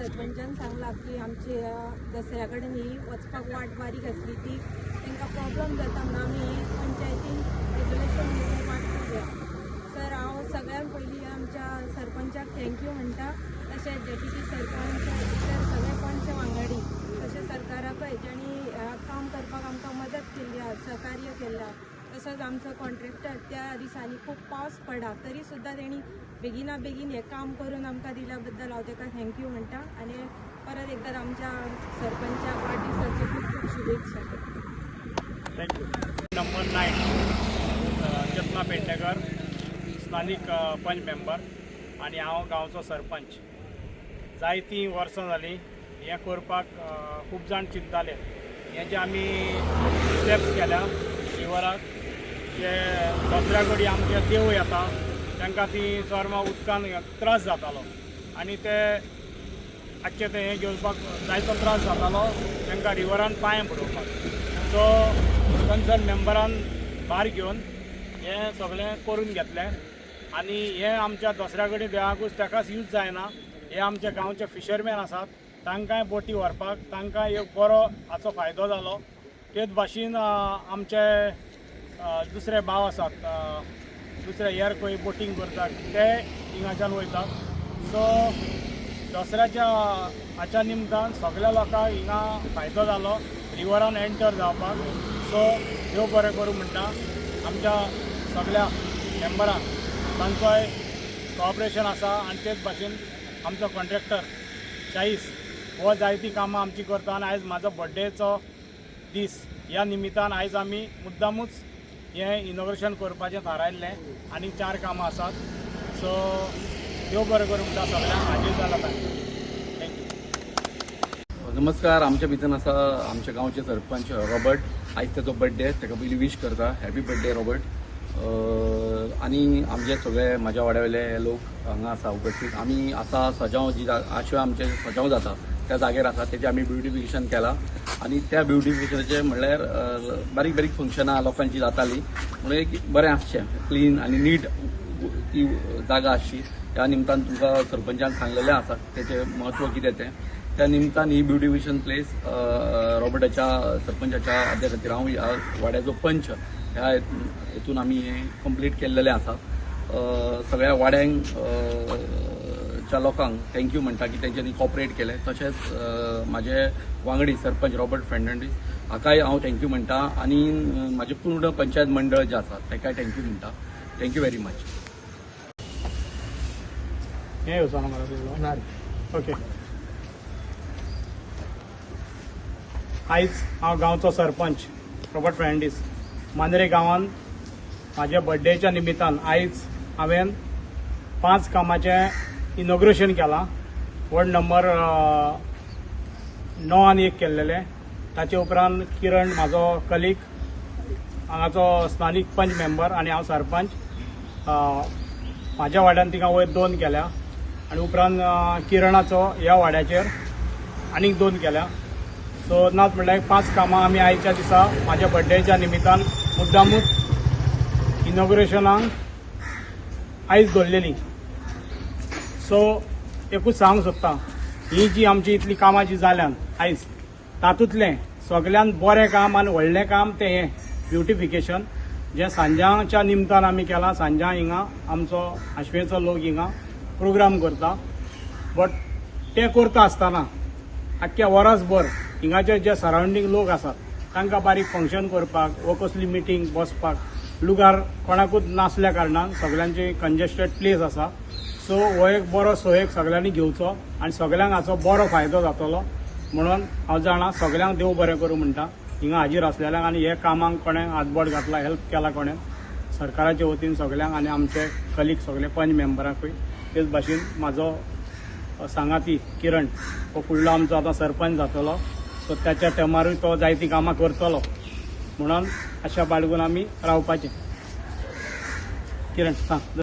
सरपंचान सांगलां की आमची दसऱ्या कडेन ही वचपाक वाट बारीक आसली, ती तांकां प्रॉब्लम जाता म्हणून आमी ही पंचायतीन रेजोल्युशन घेवन वाट करूया. सर, हांव सगळ्यान पयलीं आमच्या सरपंचाक thank you म्हणटा, तशेंच डेप्युटी सरपंच, इतर सगळे पंच वांगडी, तशें सरकाराकय जेणी काम करपाक आमकां मदत केल्ली आहा, सहकार्य केल्लें आहा. तसोच आमचो कॉन्ट्रॅक्टर, त्या दिसांनी खूब पावस पडा तरी सुद्दां तेणी बेगिना बेगीन हें काम करून आमकां दिल्या बद्दल हांव ताका thank you म्हणटा आनी परत एकदां आमच्या सरपंचाक वाडदिसाच्यो खूब खूब शुभेच्छा. Thank you. Number 9, Chetna Pednekar, स्थानीक पंच मेंबर आनी हांव गांवचो सरपंच. जायतीं वर्सां जालीं हें करपाक खूब जाण चिंतताले. हें जे आमी स्टेप्स केल्या रिवराक, जे दसऱ्या कडेन आमचे देव येता, तांकां ती चोरमां उदकान त्रास जातालो आनी ते आख्खे ते हें घेवपाक जायतो त्रास जातालो तांकां रिवरान पांय बुडोवपाक. सो कन्सर्न मेंबरान भार घेवन हें सगळें करून घेतलें आनी हें आमच्या दसऱ्या कडेन देवाकूच ताकाच यूज जायना, हे आमच्या गांवचे फिशरमॅन आसात, तांकांय बोटी व्हरपाक तांकां एक बरो हाचो फायदो जालो. तेच भाशेन आमचे दुसरे भाव आसात, दुसरे हेर खंय बोटींग करतात, ते हिंगाच्यान वयतात. सो दसऱ्याच्या हाच्या निमतान सगळ्या लोकांक हिंगा फायदो जालो रिवरान एंटर जावपाक. सो देव बरें करूं म्हणटा आमच्या सगळ्या मेंबरांक, तांचोय कॉपरेशन आसा. आनी तेच भाशेन आमचो कॉन्ट्रॅक्टर शाहीस हो जायतीं कामां आमची करता आनी आयज म्हाजो बड्डेचो दीस, ह्या निमितान आयज आमी मुद्दामूच हें इनॉग्रेशन करपाचें थारायल्लें. आनी चार कामां आसात. सो देव बरें करूं म्हणटा सगळ्यांक. हाजीर जाला. Thank you. नमस्कार. आमच्या भितर आसा आमच्या गांवचे सरपंच रॉबर्ट. आयज तेजो बड्डे, ताका पयलीं वीश करता, हॅपी बड्डे रॉबर्ट. आनी आमचे सगळे म्हाज्या वाड्या वयले लोक हांगा आसा उपस्थित. आमी आसा सजाव जी आशय आमचे सजाव जाता त्या जाग्यार आसा. तेजें आमी ब्युटिफिकेशन केलां आनी त्या ब्युटिफिकेशनाचें म्हणल्यार बारीक बारीक फंक्शनां लोकांची जातालीं म्हणून एक बरें आसचें, क्लीन आनी नीट ती जागा आसची, त्या निमतान तुमकां सरपंचान सांगलेलें आसा तेचें म्हत्व कितें तें. त्या निमतान ही ब्युटिफिकेशन प्लेस रॉबर्टाच्या सरपंचाच्या हाज्या खातीर, हांव ह्या वाड्याचो पंच, ह्या हेतून आमी हें कंप्लीट केल्लेलें आसा. सगळ्या वाड्यांक च्या लोकांक thank you म्हणटा की तेंच्यांनी कॉपरेट केलें. तशेंच म्हाजे वांगडी सरपंच रॉबर्ट फेर्नांडीस हाकाय हांव thank you म्हणटा आनी म्हाजें पूर्ण पंचायत मंडळ जें आसा तेकाय thank you म्हणटा. Thank you very much. हें येवचो ना मरे? ओके. आयज हांव गांवचो सरपंच रॉबर्ट फेर्नांडीस, मांद्रे गांवान म्हाज्या बड्डेच्या निमितान आयज हांवें पांच कामाचें इनॉग्रेशन केलां. वॉर्ड नंबर 9 आनी 1 केल्लेलें. ताचे उपरांत किरण म्हाजो कलीग, हांगाचो स्थानीक पंच मेंबर आनी हांव सरपंच, म्हाज्या वाड्यान तिका वयर दोन केल्या आनी उपरांत किरणाचो ह्या वाड्याचेर आनीक दोन केल्या. सो नात म्हणल्यार पांच कामां आमी आयच्या दिसा म्हाज्या बड्डेच्या निमितान मुद्दामूच इनॉग्रेशनाक आयज दवरलेली. सो एकूच सांगूंक सोदता, ही जी आमची इतली कामां जी जाल्यान आयज, तातूंतलें सगळ्यान बरें काम आनी व्हडलें काम तें हें ब्युटिफिकेशन जें सांजाच्या निमतान आमी केलां. सांजा हिंगा आमचो आशवेचो लोक हिंगा प्रोग्राम करता, बट ते करता आसतना आख्ख्या वरसभर हिंगाचे जे सरावंडींग लोक आसात तांकां बारीक फंक्शन करपाक वो कसली मिटींग बसपाक लुगार कोणाकूच नासल्या कारणान सगळ्यांची कंजेस्टेड प्लेस आसा. सो हो एक बरो सोयेक सगळ्यांनी घेवचो आनी सगळ्यांक हाचो बरो फायदो जातलो म्हणून हांव जाणा. सगळ्यांक देव बरें करूं म्हणटा हिंगा हाजीर आसलेल्यांक आनी हे कामाक कोणें हातबोट घातला, हेल्प केला कोणें, सरकाराच्या वतीन सगळ्यांक आनी आमचे कलीग सगळे पंच मेंबरांकूय. तेच भाशेन म्हाजो सांगाती किरण हो फुडलो आमचो आतां सरपंच जातलो, सो त्याच्या टर्मारूय तो जायतीं कामां करतलो म्हणून आशा बाळगून आमी रावपाचें. किरण, सांग.